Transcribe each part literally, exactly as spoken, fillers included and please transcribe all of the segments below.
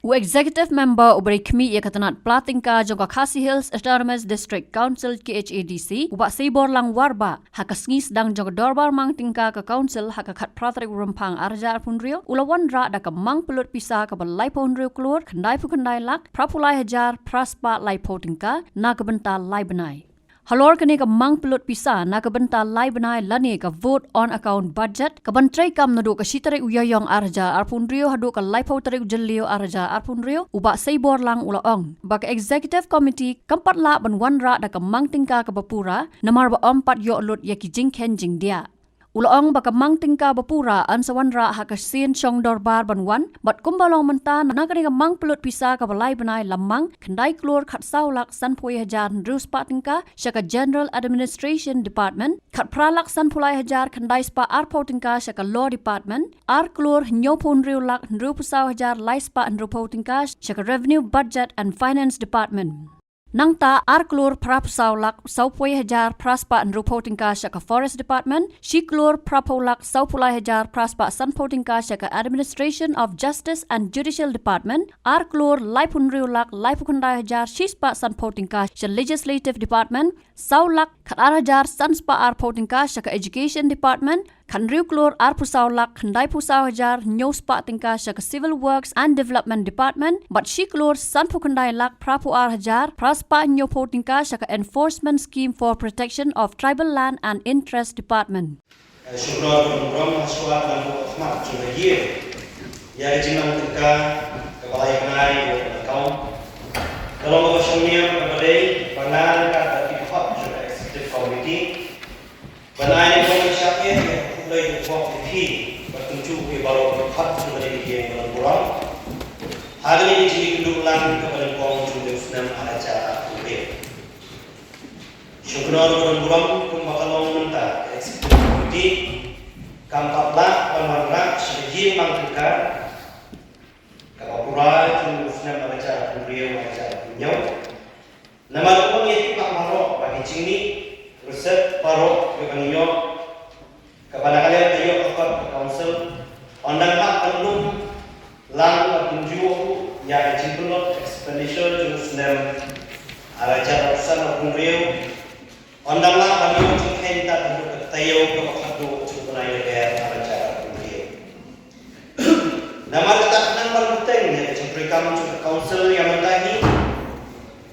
U Executive Member uba dei khmih ïa ka tnat pla tyngka jong ka Khasi Hills Autonomous District Council, K H A D C, u Bah Seiborlang Warbah, ha ka sngi sdang jong ka dorbar mang tyngka ka Council ha ka khatphra tarik u Rymphang arhajar arphew hynriew, u la wanrah da ka mang pynlut pisa kaba laiphew hynriew klur, khyndaiphew khyndai lak, phraphew lai hajar, phra spah laiphew tyngka, na ka bynta lai bnai. Halor kane ka mang pynlut pisa na ka bynta lai bnai lane ka vote on account budget, kaban treikam naduh ka shi tarik u Ïaïong arhajar arphew hynriew haduh ka laiphew tarik u Jylliew arhajar arphew hynriew, u Bah Seiborlang u la ong ba ka Executive Committee kam pat lah ban wanrah da ka mang tyngka kaba pura, namar ba ym pat ïoh lut ïa ki jingkheiñ jingdiah. U la ong ba ka mang tyngka ba pura yn sa wanrah ha ka sien shong dorbar ban wan, bad kumba long mynta, na kane ka mang pynlut pisa kaba lai bnai la mang khyndai klur khatsaw lak sanphew hajar hynriew spah tyngka sha ka General Administration Department, khatphra lak sanphew lai hajar khyndai spah arphew tyngka sha ka Law Department, ar klur hynñiewphew hynriew lak hynriewphew saw hajar lai spah hynriewphew tyngka sha ka Revenue, Budget and Finance Department. Nangta ar klur phraphew saw lak sawphew hajar phra spah hynriewphew tyngka sha ka Forest Department, shi klur phraphew lak sawphew lai hajar phra spah sanphew tyngka sha ka Administration of Justice and Judicial Department, ar klur laiphew hynriew lak laiphew khyndai hajar shi spah sanphew tyngka sha Legislative Department, saw lak khatar hajar san spah arphew tyngka sha ka Education Department, khathynriew klur arphew saw lak khyndaiphew saw hajar hynñiew spah tyngka sha ka Civil Works and Development Department, bad shi klur sanphew khyndai lak phraphew ar hajar phra spah hynñiewphew tyngka sha ka Enforcement Scheme for Protection of Tribal Land and Interest Department. Ka shukor ka burom ha shuwa ka nongbuh khmat jong ka ïing ïa ka jingmang tyngka kaba lai bnai ïa ka account. Ka long kaba shongnia kaba dei ba nga ryngkat bad ki dkhot jong ka Executive Committee ban ai nyngkong ïa ka shakri ïa ka khublei ka bok ïa phi bad kumjuh ïa baroh ki dkhot jong ka ïing ka burom ha kane ka jingïakynduh lang kaba nyngkong jong u snem ar hajar arphew hynriew. Shukor ka burom kumba ka long mynta ka Executive Committee kam pat lah ban wanrah sha ka jingmang tyngka kaba pura jong u snem ar hajar arphew hynriew ar hajar arphew hynñiew. Namar ba ngi tip baroh ba ki jingmih ruh baroh kiba ngi ïoh kaba na ka liang ka ïoh ka kot ka Council, ym dang lah ban lum lang kumjuh ruh ïa ka jingpynlut expenditure jong u snem ar hajar arphew san arphew hynriew. Ym dang lah ban ïoh jingkheiñ tad haduh ka taïew kaba khatduh jong u bnai Lber ar hajar arphew hynriew. Namar kata khnang ban bteng ïa ka jingtreikam jong ka Council ïa mynta hi,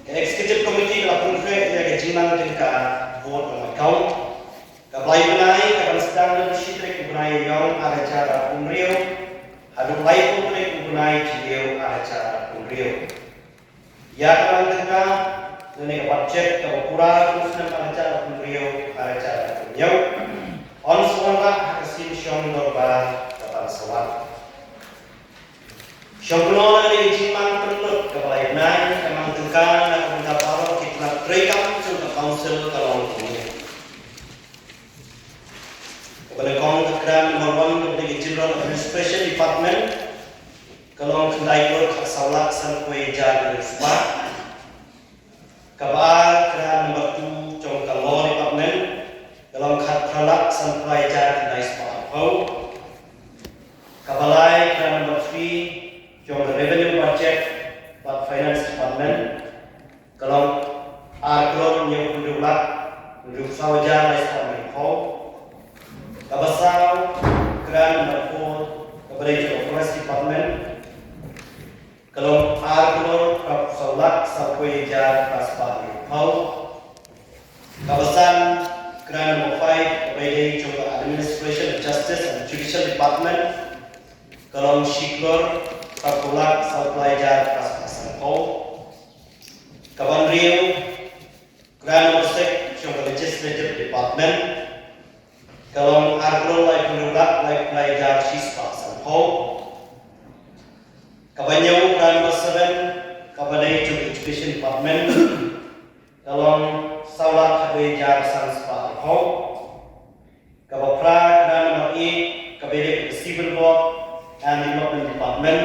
ka Executive Committee ka la pynkhreh ïa ka jingmang tyngka vote on account kaba lai bnai kaban sdang naduh shi tarik u bnai Ïaïong ar hajar arphew hynriew haduh laiphew tarik u bnai Jylliew ar hajar arphew hynriew. Ïa ka mang tyngka lane ka budget kaba pura jong u snem ar hajar arphew hynriew ar hajar arphew hynñiew yn sa wanrah ha ka sien shong dorbar kaban sa wan. Shong kynnoh na kane ka jingmang pynlut kaba lai bnai, ka mang tyngka na ka bynta baroh ki tnat treikam jong ka Council ka long kumne. Kaba nyngkong ka grant number one kaba dei ka General Administration Department ka long khyndai klur khatsaw lak sanphew hajar hynriew spah. Kaba ar grant number two jong ka Law Department ka long khatphra lak sanphew hajar khyndai spah arphew. Kaba lai grant number three jong ka Revenue, Budget bad Finance Department ka long ar klur hynñiew hynriew lak hynriew saw hajar lai spah hynñiew phew. Kaba saw grant number four kaba dei jong ka Forest Department ka long ar klur phra saw lak sanphew hajar phra spah hynñiew phew. Kaba san grant number five kaba dei jong ka Administration of Justice and Judicial Department ka long shi klur phra phew lak sanphew hajar phra spah sanphew. Kaba hynriew grant number six jong ka Legislative Department ka long ar klur laiphew hynriew lak laiphew lai hajar shi spah sanphew. Kaba hynñiew grant number seven kaba dei jong ka Education Department ka long saw lak khatwei hajar san spah arphew. Kaba phra grant number eight kaba dei ka Civil Work and Development Department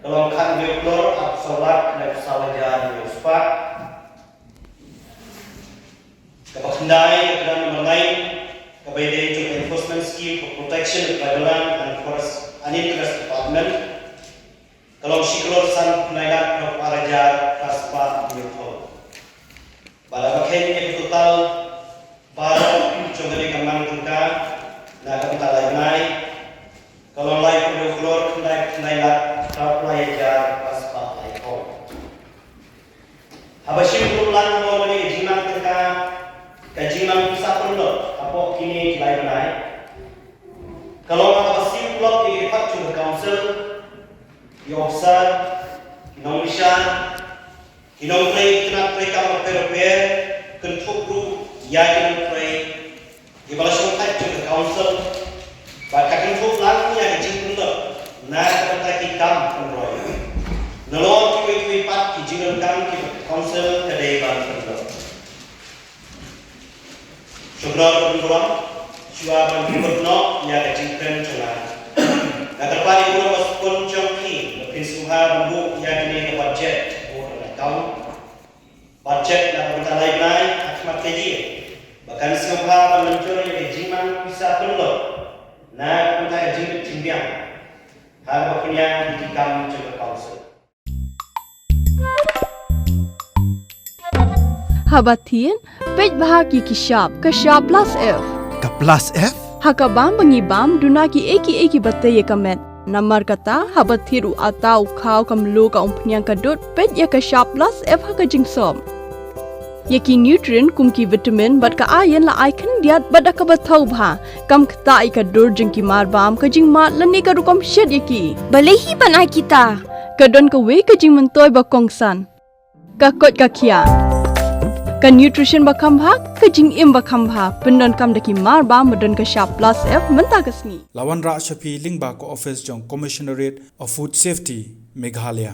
ka long khathynriew klur arphew saw lak khatlai phew saw hajar hynriew spah. Kaba khyndai ka grant number nine kaba dei jong ka Enforcement Scheme for Protection of Tribal Land and Forest and Interest Department ka long shi klur san phew lai lak hynriew phew ar hajar phra spah hynñiew phew. Bad haba kheiñ ïa ka total baroh jong kane ka mang tyngka na ka bynta lai bnai, ka long lai phew hynriew klur khyndai phew khyndai lak phra phew lai hajar phra spah lai phew. Haba shim duh lang halor kane ka jingmang tyngka, ka jingmang pisa pynlut hapoh kine ki lai bnai, ka long ha kaba siew pynlut ïa ki dkhot jong ka council, ki officer, ki nongbishar, ki nongtrei ki tnat treikam bapher bapher, kynthup ruh ïa ki nongtrei kiba la shongthait jong ka council, bad ka kynthup lang ïa ka jingpynlut na ka bynta ki kam pynroi, nalor kiwei kiwei pat ki jingdonkam kiba ka council ka dei ban pynlut. Shukor ban burom, shuwa ban kut noh ïa ka jingkren jong nga, nga kyrpad ïa u nongpynbna jong phi ba phin sngewbha ban buh ïa kane ka budget, buh ka account budget na ka bynta lai bnai ha khmat ka ïing, ba kan sngewbha ban mynjur ïa ka jingmang pisa pynlut na ka bynta ka jingbit jingbiang ha kaba pynïaid ïa ki kam jong ka council. Haba thied, peit bha ki ki shap, ka shap plus F. Ka plus F? Ha ka bam ba ngi bam, duna ki ei ki ei kiba tei ïa ka met. Namar kata, haba thied u ata, u khaw, ka mluh, ka umphniang, ka dud, peit ïa ka shap plus F ha ka jingsop. Ïa ki nutrient kum ki vitamin bad ka iron la ai khyndiat bad da kaba thaw bha. Kam ktah ïa ka dur jong ki mar bam, ka jingmad lane ka rukom shet ïa ki. Balei hi ban ai kita? Ka don kawei ka jingmyntoi ba kongsan. Ka koit ka khiah. Ka nutrition ba kham bha, ka jingim ba kham bha. Pyndonkam da ki mar bam ba don ka shap plus F mynta ka sngi. La wanrah sha phi lyngba ka office jong Commissionerate of Food Safety, Meghalaya.